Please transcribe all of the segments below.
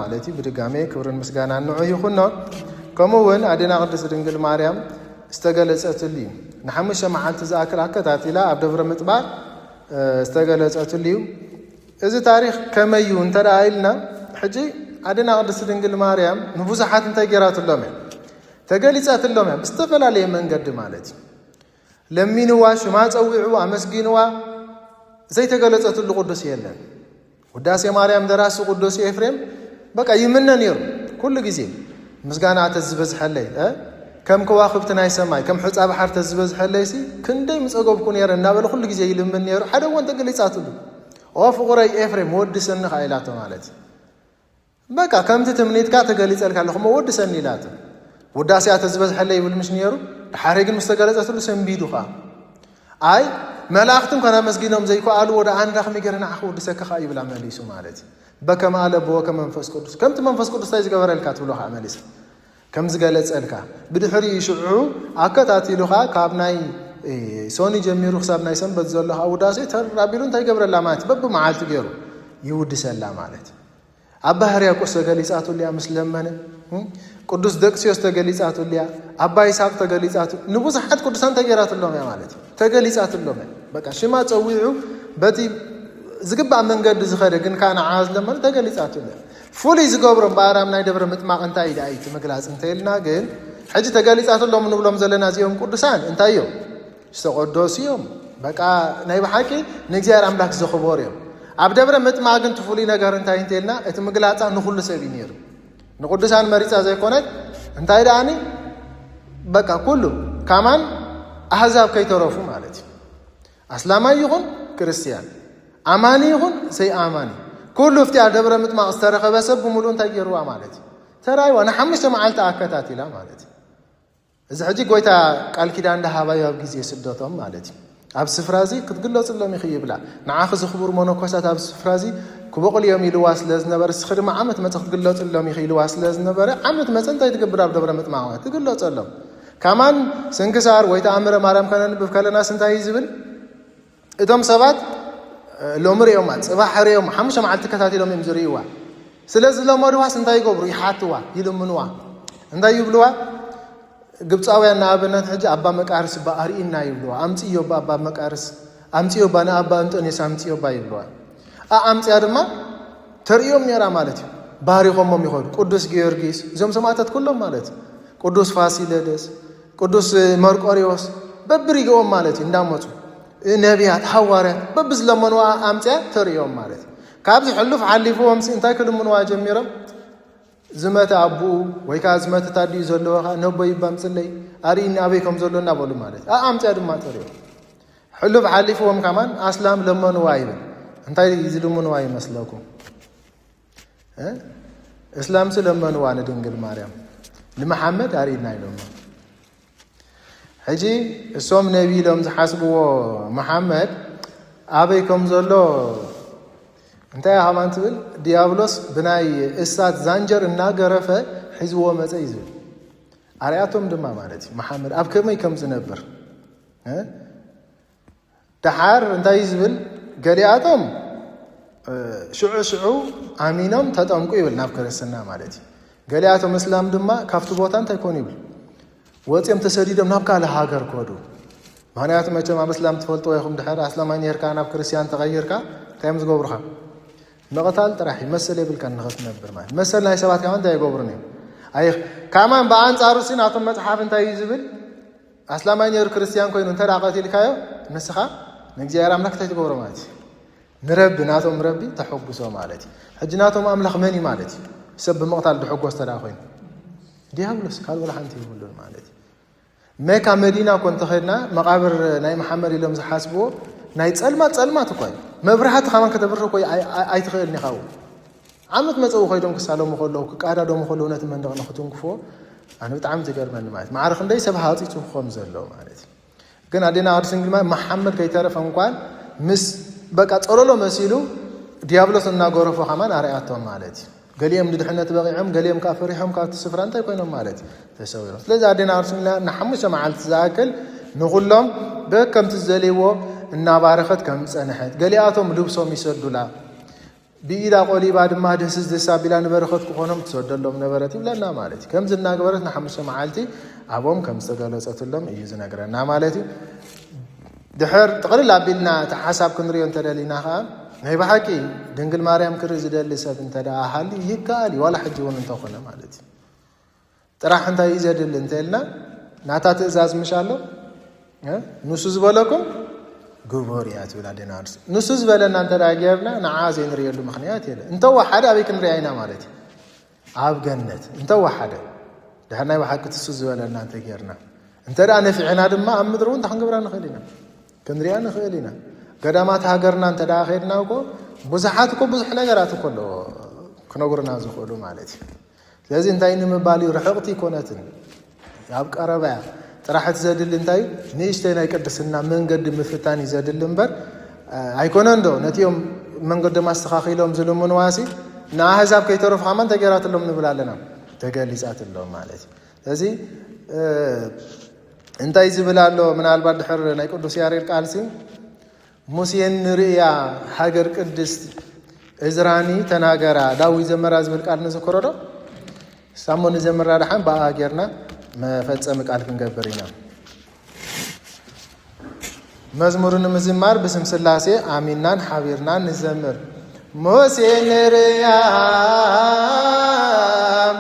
ማለት እዩ። ብድጋሜ ክብርን ምስጋናን ንዑ ይኹኖ። ከምኡ እውን ኣዴና ቅድስት ድንግል ማርያም ዝተገለጸትሉ እዩ። ንሓሙሽተ መዓልቲ ዝኣክል ኣከታቲላ ኣብ ደብረ ምጥባር ዝተገለጸትሉ እዩ። እዚ ታሪኽ ከመይ እዩ እንተ ደኣ ኢልና፣ ሕጂ ኣዴና ቅድስት ድንግል ማርያም ንብዙሓት እንታይ ገይራትሎም እያ? ተገሊጻትሎም እያ፣ ብዝተፈላለየ መንገዲ ማለት እዩ። ለሚንዋ፣ ሽማ ጸዊዑ፣ ኣመስጊንዋ ዘይተገለጸትሉ ቅዱስ የለን። ውዳሴ ማርያም ደራሲ ቅዱስ ኤፍሬም በቃ ይምነ ነይሩ። ኩሉ ግዜ ምስጋና ተዝበዝሐለይ፣ እ፣ ከም ከዋኽብቲ ናይ ሰማይ፣ ከም ሑጻ ባሕር ተዝበዝሐለይ ሲ ክንደይ ምጸገብኩ ነይረ እናበለ ኩሉ ግዜ ይልምን ነይሩ። ሓደ እዋን ተገሊጻትሉ። "ኦ ፍቑረይ ኤፍሬም፣ ወድሰኒ ኸኣ" ኢላቶ ማለት እዩ። በቃ ከምቲ ትምኒትካ ተገሊጸልካ ኣለኹ፣ እሞ ወድሰኒ ኢላቶ። ውዳሴኣ ተዝበዝሐለይ ይብል ምሽ ነይሩ። ድሓረይ ግን ምስ ተገለጸትሉ ሰንቢዱ ኸኣ። "ኣይ፣ መላእኽቲ እንኳን ኣመስጊኖም ዘይከኣልዎ ደኣ ኣነ ዳኽመይ ገይረ ንዓኺ ወድሰኪ ኸኣ?" ይብላ መሊሱ ማለት እዩ። "በከመ ኣለ ብወከ መንፈስ ቅዱስ፣ ከምቲ መንፈስ ቅዱስ እንታይ ዝገበረልካ?" ትብሎ ኸኣ መሊሳ። ከም ዝገለጸልካ። ብድሕሪኡ ሽዑ ኣከታቲሉ ኸኣ ካብ ናይ፣ እ፣ ሶኒ ጀሚሩ ክሳብ ናይ ሰንበት ዘሎ ኸኣ ውዳሴ ተር ኣቢሉ እንታይ ይገብረላ ማለት እዩ? በብመዓልቲ ገይሩ ይውድሰላ ማለት እዩ። ኣባ ሕርያቆስ ተገሊጻትሉ እያ ምስ ለመነ፣ እም? ቅዱስ ደቅስዮስ ተገሊጻትሉ እያ፣ ኣባ ይስሓቅ ተገሊጻቱ፣ ንብዙሓት ቅዱሳን እንታይ ገይራትሎም እያ ማለት እዩ? ተገሊጻትሎም እያ። በቃ ሽማ ጸዊዑ በቲ ዝግባእ መንገዲ ዝኸደ ግን ከኣ ንዓ ዝለመነ ተገሊጻትሉ እያ። ፍሉይ ዝገብሮ እምበኣር ኣብ ናይ ደብረ ምጥማቕ እንታይ እዩ ደኣ እቲ ምግላጽ እንተ ኢልና ግን፣ ሕጂ ተገሊጻትሎም ንብሎም ዘለና እዚኦም ቅዱሳን እንታይ እዮም? ዝተቐደሱ እዮም። በቃ ናይ ብሓቂ ንእግዚኣብሔር ኣምላክ ዘኽበሩ እዮም። ኣብ ደብረ ምጥማቕ ግን እቲ ፍሉይ ነገር እንታይ እንተ ኢልና፣ እቲ ምግላጻ ንኹሉ ሰብ እዩ ነይሩ። ንቅዱሳን መሪጻ ዘይኮነት፣ እንታይ ደኣኒ፣ በቃ ኩሉ፣ ካማን ኣህዛብ ከይተረፉ ማለት እዩ። ኣስላማይ ይኹን ክርስትያን፣ ኣማኒ ይኹን ዘይኣማኒ፣ ኩሉ ኣብቲ ኣብ ደብረ ምጥማቕ ዝተረኸበ ሰብ ብምሉእ እንታይ ገይርዋ ማለት እዩ? ተራይዋ፣ ንሓሙሽተ መዓልቲ ኣከታቲላ ማለት እዩ። እዚ ሕጂ ጎይታ ቃል ኪዳን እንዳሃባዩ ኣብ ግዜ ስደቶም ማለት እዩ። ኣብ ስፍራ እዚ ክትግለጽሎም ኢኺ ይብላ። ንዓኺ ዝኽቡር መነኮሳት ኣብ ስፍራ እዚ ክበቑል እዮም ኢልዋ ስለ ዝነበረ፣ እስኺ ድማ ዓመት መጸ ክትግለጽሎም ኢኺ ኢልዋ ስለ ዝነበረ፣ ዓመት መጸ እንታይ ትገብር ኣብ ደብረ ምጥማቕ? ትግለጸሎም። ከማን ስንክሳር ወይ ተኣምረ ማርያም ከነንብብ ከለናስ እንታይ እዩ ዝብል? እቶም ሰባት፣ እ፣ ሎሚ ርእዮማ፣ ጽባሕ ርእዮም፣ ሓሙሽተ መዓልቲ ተከታቲሎም እዮም ዝርእይዋ። ስለ ዝለመድዋስ እንታይ ይገብሩ? ይሓትዋ፣ ይልምንዋ። እንታይ ይብልዋ? ግብጻውያን ንኣብነት ሕጂ ኣባ መቃርስ እባ ኣርእይና ይብልዋ። ኣምጽእዮ እባ ኣባ መቃርስ፣ ኣምጽእዮ እባ ንኣባ እንጦንዮስ ኣምጽእዮ እባ ይብልዋ። ኣኣምጽያ ድማ ተርእዮም ነይራ ማለት እዩ። ባሪኾሞም ይኸዱ። ቅዱስ ጊዮርጊስ፣ እዞም ሰማዕታት ኩሎም ማለት እዩ። ቅዱስ ፋሲለደስ፣ ቅዱስ መርቆሪዎስ፣ በብሪግኦም ማለት እዩ እንዳመጹ፣ ነቢያት፣ ሃዋርያት፣ በብዝለመንዋ ኣምጽያ ተርእዮም ማለት እዩ። ካብዚ ሕሉፍ ሓሊፍዎም ሲ እንታይ ክልምንዋ ጀሚሮም? ዝመተ ኣቦኡ ወይ ከኣ ዝመተት ኣዲኡ ዘለዎ ከኣ፣ "ነቦይ እባ ኣምጽለይ፣ ኣርእይኒ ኣበይ ከም ዘሎ" እናበሉ ማለት እዩ። ኣኣምጽያ ድማ ተርእዮም። ሕሉፍ ሓሊፍዎም ከማን ኣስላም ለመንዋ ይብል። እንታይ ዝልምንዋ ይመስለኩም? እ? እስላምሲ ለመንዋ ንድንግል ማርያም፣ "ንመሓመድ ኣርእይና" ኢሎሞ። ሕጂ እሶም ነቢ ኢሎም ዝሓስብዎ መሓመድ ኣበይ ከም ዘሎ እንታይ እያ ከማን ትብል? ዲያብሎስ ብናይ እሳት ዛንጀር እናገረፈ ሒዝዎ መጸ እዩ ዝብል። ኣርኣያቶም ድማ ማለት እዩ መሓመድ ኣብ ከመይ ከም ዝነብር። እ? ደሓር እንታይ እዩ ዝብል? ገሊኣቶም፣ እ፣ ሽዑ ሽዑ ኣሚኖም ተጠምቁ ይብል ናብ ክርስትና ማለት እዩ። ገሊኣቶም እስላም ድማ ካብቲ ቦታ እንታይ ኮኑ ይብል? ወጺኦም ተሰዲዶም ናብ ካልእ ሃገር ከዱ። ምኽንያቱ መቸም ኣብ እስላም ትፈልጥዎ ኢኹም፣ ድሕር ኣስላማይ ነርካ ናብ ክርስትያን ተቐይርካ እንታይ እዮም ዝገብሩኻ? ምቕታል ጥራሕ እዩ፣ መሰል የብልካን ንኽትነብር ማለት። መሰል ናይ ሰባት ከማን እንታይ ኣይገብሩን እዮም። ኣይ-፣ ከማን ብኣንጻሩ ሲ ናቶም መጽሓፍ እንታይ እዩ ዝብል? ኣስላማይ ነይሩ ክርስትያን ኮይኑ እንተ ደኣ ቀቲልካዮ፣ ንስኻ ንእግዚኣብሔር ኣምላኽ እንታይ ትገብሮ ማለት እዩ? ንረቢ፣ ናቶም ረቢ ተሐጉሶ ማለት እዩ። ሕጂ ናቶም ኣምላኽ መን እዩ ማለት እዩ? ሰብ ብምቕታል ድሕጎስ እንተ ደኣ ኮይኑ፣ ዲያብሎስ፣ ካልእ ወላ ሓንቲ የብሉን ማለት እዩ። መካ መዲና እኮ እንተኸድና፣ መቓብር ናይ መሓመድ ኢሎም ዝሓስብዎ ናይ ጸልማት ጸልማት እኮ እዩ። መብራህቲ ከማን ከተብርህ እኮ ኣይ-፣ ኣይ-፣ ኣይትኽእልን ኢኻ። ዓመት መጸኡ ከይዶም ክሳለሙ ከለዉ፣ ክቃዳደሙ ከለዉ ነቲ መንደቕ ንክትንክፎ፣ ኣነ ብጣዕሚ ትገርመኒ ማለት እዩ። ማዕረ ክንደይ ሰብ ሃጺጹ ክኾም ዘሎ ማለት እዩ። ግን ኣዴና ቅድስት ድንግል ማርያም መሓመድ ከይተረፈ እንኳን ምስ በቃ ጸለሎ መሲሉ ዲያብሎስ እናገረፎ ከማን ኣርኣያቶም ማለት እዩ። ገሊኦም ንድሕነት በቒዖም፣ ገሊኦም ከኣ ፈሪሖም ካብቲ ስፍራ እንታይ ኮይኖም ማለት እዩ? ተሰዊሮም። ስለዚ ኣዴና ቅድስት ድንግል ማርያም ንሓሙሽተ መዓልቲ ዝኣክል ንኹሎም በከምቲ ዝደልይዎ እናባረኸት ከም ዝጸንሐት፣ ገሊኣቶም ልብሶም ይሰዱላ፣ ብኢዳ ቆሊባ ድማ ድህስስ ድህስ ኣቢላ ንበረኸት ክኾኖም ትሰደሎም ነበረት ይብለና ማለት እዩ። ከምዚ እናገበረት ንሓሙሽተ መዓልቲ ኣብኦም ከም ዝተገለጸትሎም እዩ ዝነግረና ማለት እዩ። ድሕር ጥቕልል ኣቢልና እቲ ሓሳብ ክንሪኦ እንተደሊና ኸዓ ናይ ብሓቂ ድንግል ማርያም ክርኢ ዝደሊ ሰብ እንተ ደኣ ሃልዩ ይከኣል እዩ፣ ዋላ ሕጂ እውን እንተኾነ ማለት እዩ። ጥራሕ እንታይ እዩ ዘድሊ እንተ ኢልና ናታ ትእዛዝ ምሽ ኣሎ ንሱ ዝበለኩም ግበሩ እያ ትብል ኣዴና ቅድስት። ንሱ ዝበለና እንተ ደኣ ጌርና ንዓ ዘይንርእየሉ ምኽንያት የለ። እንተወሓደ ኣበይ ክንሪኣ ኢና ማለት እዩ? ኣብ ገነት እንተወሓደ ድሕር ናይ ብሓቂ ትሱ ዝበለና እንተ ጌርና እንተ ደኣ ነፊዕና ድማ ኣብ ምድሪ እውን እንታይ ክንገብራ ንኽእል ኢና? ክንሪኣ ንኽእል ኢና። ገዳማት ሃገርና እንተ ደኣ ኸድና እኮ ብዙሓት እኮ ብዙሕ ነገራት እኮ ኣለዎ ክነግሩና ዝኽእሉ ማለት እዩ። ስለዚ እንታይ ንምባል እዩ? ርሕቕቲ ኣይኮነትን፣ ኣብ ቀረባ እያ። ጥራሕ እቲ ዘድሊ እንታይ እዩ? ንእሽተይ ናይ ቅድስና መንገዲ ምፍታን እዩ ዘድሊ እምበር ኣይኮነን ዶ ነቲኦም መንገዶም ኣስተኻኺሎም ዝልምንዋሲ ንኣህዛብ ከይተረፉ ከማ እንታይ ገይራትሎም ንብል ኣለና? ተገሊጻትሎም ማለት እዩ። ስለዚ እንታይ ዝብል ኣሎ? ምናልባት ድሕር ናይ ቅዱስ ያሬድ ቃልሲ ሙሴን ንርእያ ሃገር ቅድስት እዝራኒ ተናገራ ዳዊት ዘመራ ዝብል ቃል ንዝክሮ ዶ? ሳሞ ንዘምራ ደሓን ብኣ ጌርና መፈጸሚ ቃል ክንገብር ኢና። መዝሙር ንምዝማር ብስም ስላሴ ኣሚናን ሓቢርናን ንዘምር። ሙሴ ንርእያ፣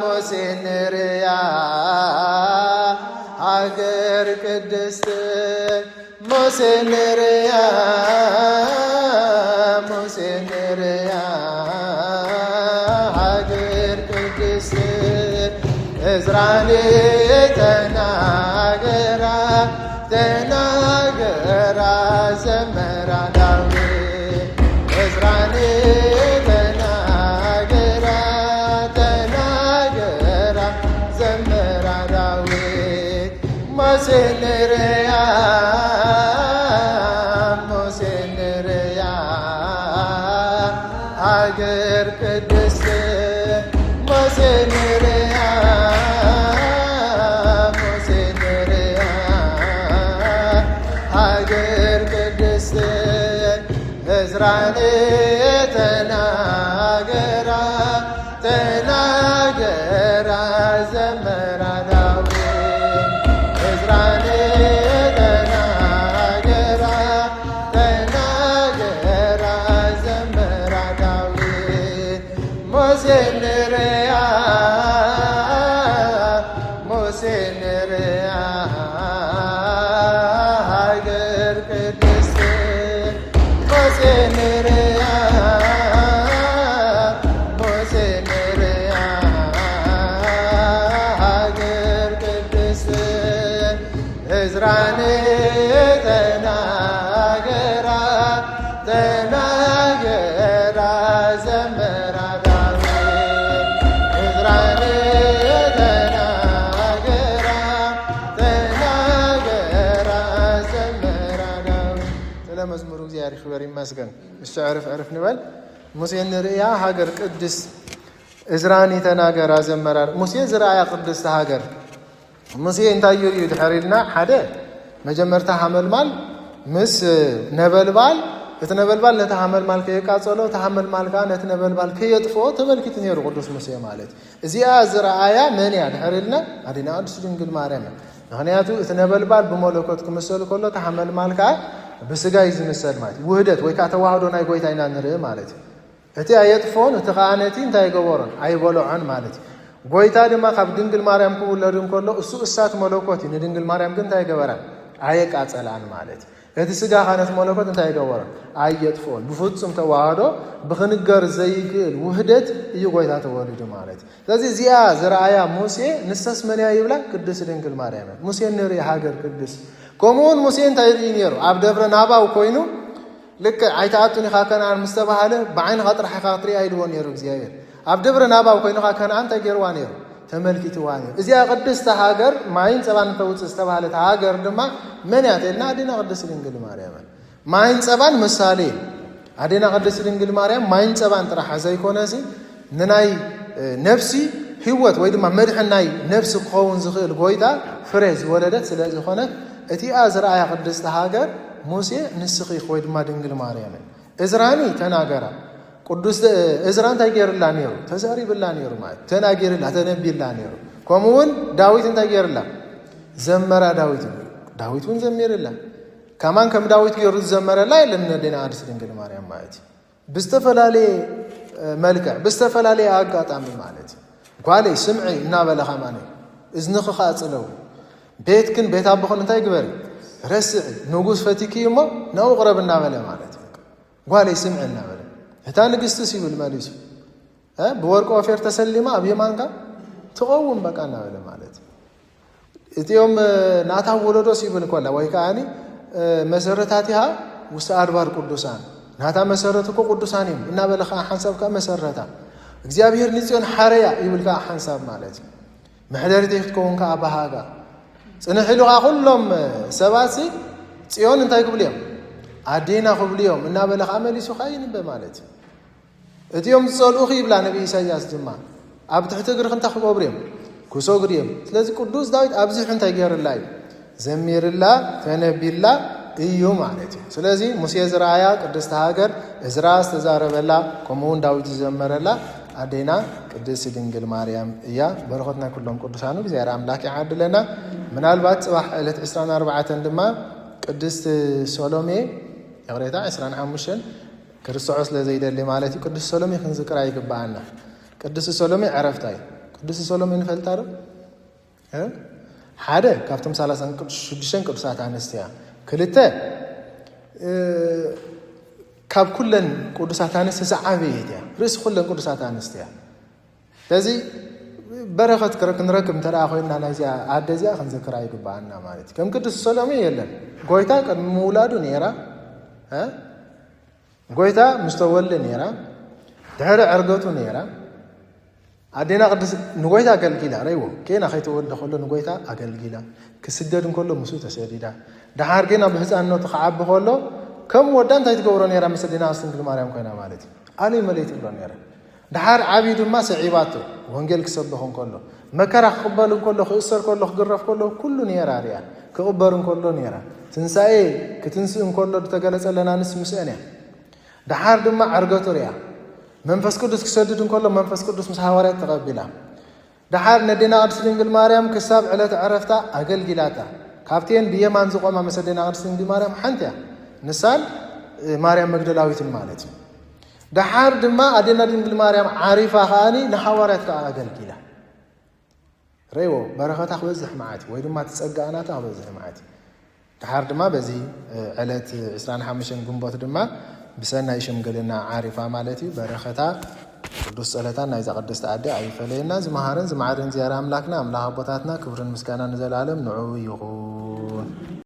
ሙሴ ንርእያ፣ ሃገር ቅድስት ሙሴ ንርእያ፣ ሙሴ ንርእያ፣ ሃገር ቅድስት እዝራኒ ተናገራ፣ ተናገራ ዘመራ ዳዊት። እዝራኒ ተናገራ፣ ተናገራ ዘመራ ዳዊት። ሙሴ ንርእያ፣ ሙሴ ንርእያ፣ ሃገር ቅድስት። ሙሴ ንርእያ፣ ሙሴ ንርእያ፣ ሃገር ቅድስት። እዝራን ተናገራ፣ ተናገራ ዘመራ ዳዊት። እዝራን ተናገራ፣ ተናገራ ዘመራ ዳዊት። ሙሴ ንርእያ፣ ሙሴ ንርእያ፣ ሃገር ቅድስት። ሙሴ ንርእያ፣ ሙሴ ንርእያ፣ ሃገር ቅድስት። እዝራን ተናገራ፣ ተናገራ ዘመራ ዳዊት። እዝራን ተናገራ፣ ተናገራ ዘመራ ዳዊት። ስለ መዝሙሩ እግዚኣብሔር ይኽበር ይመስገን። እሱ ዕርፍ ዕርፍ ንበል። ሙሴ ንርእያ ሃገር ቅድስት። እዝራኒ ተናገራ ዘመራር ሙሴ ዝረኣያ ቅድስቲ ሃገር። ሙሴ እንታይ እዩ ድሕር ኢልና፣ ሓደ መጀመርታ ሃመልማል ምስ ነበልባል፣ እቲ ነበልባል ነቲ ሃመልማል ከየቃጸሎ፣ እቲ ሃመልማል ከኣ ነቲ ነበልባል ከየጥፍኦ ተመልኪቱ ነይሩ ቅዱስ ሙሴ ማለት። እዚኣ ዝረኣያ መን እያ ድሕር ኢልና፣ ኣዴና ቅድስቲ ድንግል ማርያም እያ። ምኽንያቱ እቲ ነበልባል ብመለኮት ክምሰል ከሎ፣ እቲ ሃመልማል ከኣ ብስጋ እዩ ዝምሰል ማለት እዩ። ውህደት ወይ ከኣ ተዋህዶ ናይ ጎይታ ኢና ንርኢ ማለት እዩ። እቲ ኣየጥፍኦን፣ እቲ ኸኣ ነቲ እንታይ ኣይገበሮን? ኣይበልዖን ማለት እዩ። ጎይታ ድማ ካብ ድንግል ማርያም ክውለድ እንከሎ፣ እሱ እሳት መለኮት እዩ። ንድንግል ማርያም ግን እንታይ ኣይገበራን? ኣየቃጸላን ማለት እዩ። እቲ ስጋ ኸኣ ነቲ መለኮት እንታይ ኣይገበሮን? ኣየጥፍኦን። ብፍጹም ተዋህዶ ብኽንገር ዘይክእል ውህደት እዩ ጎይታ ተወሊዱ ማለት እዩ። ስለዚ እዚኣ ዝረኣያ ሙሴ፣ ንሰስ መን እያ ይብላ? ቅድስት ድንግል ማርያም እያ። ሙሴ ንርኢ ሃገር ቅድስት። ከምኡ እውን ሙሴ እንታይ ይርኢ ነይሩ? ኣብ ደብረ ናባው ኮይኑ ልክዕ ኣይትኣቱን ኢኻ ከነኣን ምስ ተባህለ፣ ብዓይንኻ ጥራሕ ኢኻ ክትሪኣ ኢልዎ ነይሩ እግዚኣብሔር። ኣብ ደብረ ናባው ኮይኑ ኸኣ ከነኣን እንታይ ገይርዋ ነይሩ? ተመልኪትዋ ነይሩ። እዚኣ ቅድስቲ ሃገር ማይን ጸባን እተውጽእ ዝተባህለት ሃገር ድማ መን እያ ተልና? ኣዴና ቅድስቲ ድንግል ማርያም እያ። ማይን ጸባን ምሳሌ እዩ። ኣዴና ቅድስቲ ድንግል ማርያም ማይን ጸባን ጥራሕ ዘይኮነሲ፣ ንናይ፣ እ፣ ነፍሲ ህይወት ወይ ድማ መድሕን ናይ ነፍሲ ክኸውን ዝኽእል ጎይታ ፍሬ ዝወለደት ስለ ዝኾነት፣ እቲኣ ዝረኣያ ቅድስቲ ሃገር ሙሴ ንስኺ ኢኺ ወይ ድማ ድንግል ማርያም እያ። እዝራኒ ተናገራ። ቅዱስ እዝራ እንታይ ገይርላ ነይሩ? ተዛሪብላ ነይሩ ማለት ተናጊርላ ተነቢላ ነይሩ። ከምኡ እውን ዳዊት እንታይ ገይርላ? ዘመራ ዳዊት እዩ። ዳዊት እውን ዘሚርላ። ከማን ከም ዳዊት ገይሩ ዝዘመረላ የለን ነዴና ቅድስት ድንግል ማርያም ማለት እዩ። ብዝተፈላለየ መልክዕ ብዝተፈላለየ ኣጋጣሚ ማለት እዩ። ጓለይ ስምዒ እናበለ ከማን እዝንኺ ከዓ ጽለዊ፣ ቤትክን ቤት ኣቦኽን እንታይ ግበሪ? ረስዒ፣ ንጉስ ፈቲኪ እሞ ናብኡ ቅረብ እናበለ ማለት እዩ። ጓለይ ስምዒ እናበለ እታ ንግስቲ ሲብል መሊሱ ብወርቂ ኦፌር ተሰሊማ ኣብ የማንካ ትቐውም በቃ እናበለ ማለት እዩ። እቲኦም ናታ ወለዶስ ይብል ኮላ ወይ ከዓኒ መሰረታቲሃ ውስተ ኣድባር ቅዱሳን ናታ መሰረት እኮ ቅዱሳን እዮም እናበለ ከዓ ሓንሳብ ከዓ መሰረታ እግዚኣብሔር ንፅዮን ሓረያ ይብል ከዓ ሓንሳብ ማለት እዩ። መሕደሪተይ ክትከውን ከዓ ባህጋ ፅንሕ ኢሉ ከዓ ኩሎም ሰባት ፅዮን እንታይ ክብሉ እዮም? ኣዴና ክብሉ እዮም እናበለ ከዓ መሊሱ ከዓ ይንበ ማለት እዩ። እቲኦም ዝጸልኡኺ ይብላ ነቢ ኢሳይያስ ድማ ኣብ ትሕቲ እግርኺ እንታይ ክገብሩ እዮም? ክሰግዱ እዮም። ስለዚ ቅዱስ ዳዊት ኣብዚሑ እንታይ ገይርላ እዩ? ዘሚርላ ተነቢላ እዩ ማለት እዩ። ስለዚ ሙሴ ዝረኣያ ቅድስቲ ሃገር፣ እዝራ ዝተዛረበላ፣ ከምኡ እውን ዳዊት ዝዘመረላ ኣዴና ቅድስቲ ድንግል ማርያም እያ። በረኸት ናይ ኩሎም ቅዱሳኑ እግዚኣብሔር ኣምላክ ይዓድለና። ምናልባት ጽባሕ ዕለት ዕስራን ኣርባዕተን ድማ ቅድስቲ ሰሎሜ ይቕሬታ ዕስራን ሓሙሽተን ክርስዖ ስለ ዘይደሊ ማለት እዩ። ቅድስቲ ሰሎሜ ክንዝክራ ይግብኣና። ቅድስቲ ሰሎሜ ዕረፍታ እዩ። ቅድስቲ ሰሎሜ ንፈልጣ ዶ? ሓደ ካብቶም ሰላሳን ሽዱሽተን ቅዱሳት ኣንስትያ፣ ክልተ ካብ ኩለን ቅዱሳት ኣንስቲ ዝዓበየት እያ። ርእሲ ኩለን ቅዱሳት ኣንስትያ። ስለዚ በረኸት ክንረክብ እንተ ኮይንና ናይዚኣ ኣደ እዚኣ ክንዝክራ ይግብኣና ማለት እዩ። ከም ቅድስቲ ሰሎሜ የለን። ጎይታ ቅድሚ ምውላዱ ነይራ ጎይታ ምስ ተወልደ ነይራ፣ ድሕሪ ዕርገቱ ነይራ። ኣዴና ቅድስት ንጎይታ ኣገልጊላ ረይዎ ጌና ከይተወልደ ከሎ ንጎይታ ኣገልጊላ፣ ክስደድ እንከሎ ምስኡ ተሰዲዳ፣ ድሓር ጌና ብህፃንነቱ ክዓቢ ከሎ ከም ወዳ እንታይ ትገብሮ ነይራ? ምስ ኣዴና ቅድስት ድንግል ማርያም ኮይና ማለት እዩ። ኣለይ መለይ ትብሎ ነይራ። ድሓር ዓብዩ ድማ ሰዒባቶ ወንጌል ክሰብኽ እንከሎ፣ መከራ ክቕበል እንከሎ፣ ክእሰር ከሎ፣ ክግረፍ ከሎ ኩሉ ነይራ ሪያ። ክቕበር እንከሎ ነይራ። ትንሳኤ ክትንስእ እንከሎ ዝተገለጸለና ንስ ምስአን እያ። ደሓር ድማ ዕርገቱ ርያ። መንፈስ ቅዱስ ክሰድድ እንከሎ መንፈስ ቅዱስ ምስ ሃዋርያት ተቐቢላ። ደሓር ነዴና ቅድስት ድንግል ማርያም ክሳብ ዕለተ ዕረፍታ ኣገልጊላታ። ካብተን ብየማን ዝቆማ ምስ ኣዴና ቅድስት ድንግል ማርያም ሓንቲ እያ። ንሳን ማርያም መግደላዊትን ማለት እዩ። ደሓር ድማ ኣዴና ድንግል ማርያም ዓሪፋ ከኣኒ ንሃዋርያት ከዓ ኣገልጊላ። ረይዎ በረኸታ ክበዝሕ መዓት ወይ ድማ ትጸጋእናታ ክበዝሕ መዓት። ደሓር ድማ በዚ ዕለት ዕስራን ሓሙሽተን ግንቦት ድማ ብሰናይ ሽምግልና ዓሪፋ ማለት እዩ። በረኸታ ቅዱስ ጸለታን ናይዛ ቅድስቲ ኣደ ኣይፈለየና። ዝመሃርን ዝማዕርን እግዚኣብሔር ኣምላክና ኣምላኽ ኣቦታትና ክብርን ምስጋና ንዘለዓለም ንዑ ይኹን።